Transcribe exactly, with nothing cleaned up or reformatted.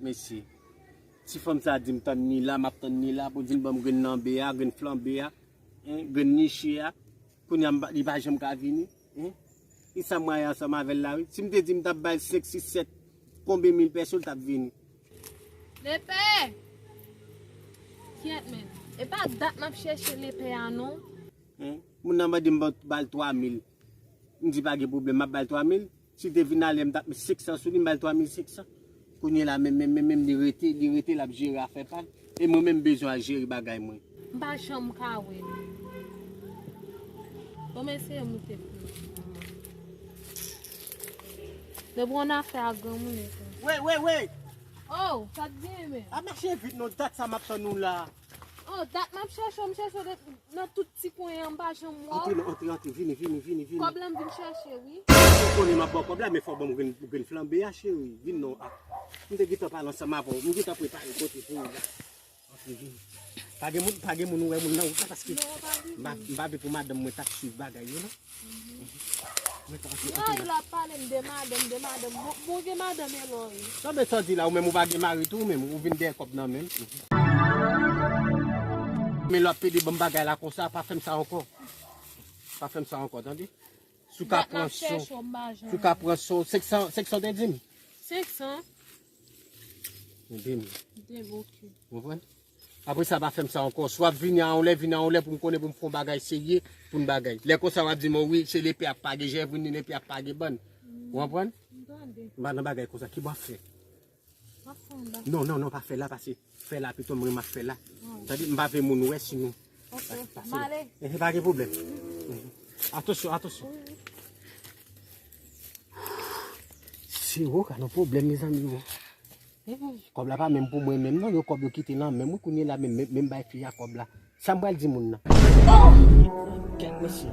Mesye, ti fanm sa di m tann li la, m ap tann li la pou l vin ban m grenn lanbe a, grenn flanbe a, en, grenn niche a. Kounye a m pa- li pa janm ka vini. En? Kisa m rayi ansanm avè l la wi? Si m te di m t ap ba l senk, sis, sèt, konbyen mil pèso l t ap vini? Lepè! Kyèt men. E pa dat m ap chèche lepè a non. En? Moun nan mande m ba l twa mil. M di pa gen pwoblèm, m ap ba l twa mil. Si te vin alè, m t ap met senk san sou li, m ba l twa mil senk san. Kounye la, menm, menm, menm, menm, li rete, li rete, l ap jere afè pa l. E mwen menm, m bezwen al jere bagay mwen. M pa janm ka wè l. Bon, m eseye moute pou li. Depi w nan afè ak granmoun, e sa. Wey, wey, wey! Oh, sa t gen, men? A mache vit non, dat sa m ap tann ou la. Oh, dat m ap chèche w, m chèche w de- nan tout ti kwen an, m pa janm wè w. Antre non, antre, antre, vini, vini, vini, vini. Kòb la m vin chèche, wi. Ou konnen m ap ba w kòb la, men fò w ban m grenn, grenn flanbe a, cheri. Vin non, a. M te gentan pale ansanm avè w, m gentan prepare kote pou ou la. Antre, vini. Pa gen moun, pa gen moun ou wè moun nan wout la, paske m pa, m pa vle pou madanm mwen t ap swiv bagay yo, non. Mwen antre, antre, antre. Mwen la pale m de madanm, de madanm. Bon, bon gen madanm e lò, wi. Non, men sa w di la, ou menm ou pa gen mari tou, ou menm, ou vin dèyè kòb nan men m. Men lè w ap pede ban m bagay la konsa, pa fè m sa ankò. Pa fè m sa ankò, tande? Si w ka pran son, si w ka pran son, senk san, senk san te di m. Senk san? Ede m. Ede m, ok. Ou konprann? Apre sa, pa fè m sa ankò. Si w ap vini a yon lè, vini a yon lè pou m konnen pou m fè yon bagay serye, pou n bagay. Lè konsa, w ap di m, o wi, se lepè ap page, Jèvrin, lepè ap page bann. Ou konprann? M tande. M pa nan bagay konsa. Ki bò ap fè? Non, non, non, pa fè la, pase fè la pito, mwen m ap fè la. Tande, m pa vle moun wè si nou. Ok, pase. M ale. Eh, pa gen pwoblèm. Atansyon, atansyon. Si ou ka nan pwoblèm, mezanmi, o. Kòb la pa menm pou mwen menm, non, yo kòb yo kite nan men m, wi, kounye la, menm, menm, menm bay fi a kòb la. Sa m pral di moun nan? Oh! Kèt mesye.